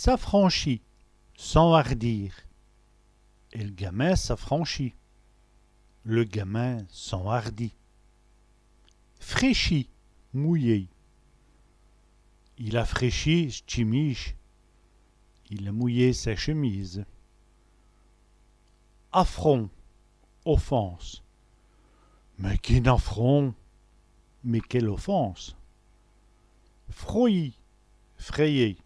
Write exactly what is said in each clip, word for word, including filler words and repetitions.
S'afranchi, s'enhardir. El gamin s'afranchit. Le gamin s'enhardit. Fraîchi, mouillé. Il a fraîchi s' tchimîje. Il a mouillé sa chemise. Afront, offense. Mais quin afront ! Mais quelle offense ! Froyî, frayer.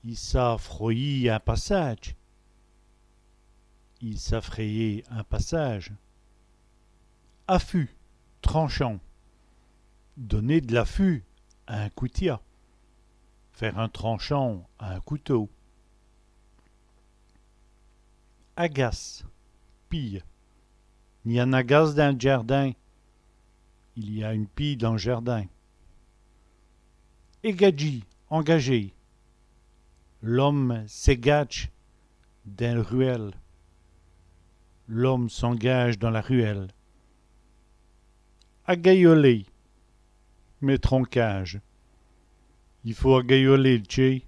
I s'a froyî in passadje. Il s'a frayé un passage. Afût, tranchant. Donner de l'afût à un coutiat. Faire un tranchant à un couteau. Agace, pie. Ni a 'ne agace dins l' djârdin. Il y a une pie dans le jardin. Ègadjî, engagé. L'ome s'ègadje dins l' ruèle. L'homme s'engage dans la ruelle. Agayoler, mettre en cage. I faut agayoler l' tchén.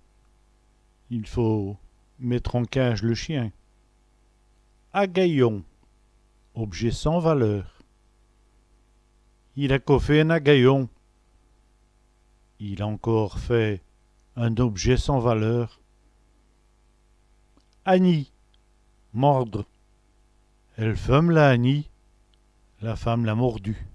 Il faut mettre en cage le chien. Agayon, objet sans valeur. Il a co fét in agayon. Il a encore fait un objet sans valeur. Agnî, mordre. El feume l'a agnî, la femme l'a mordu.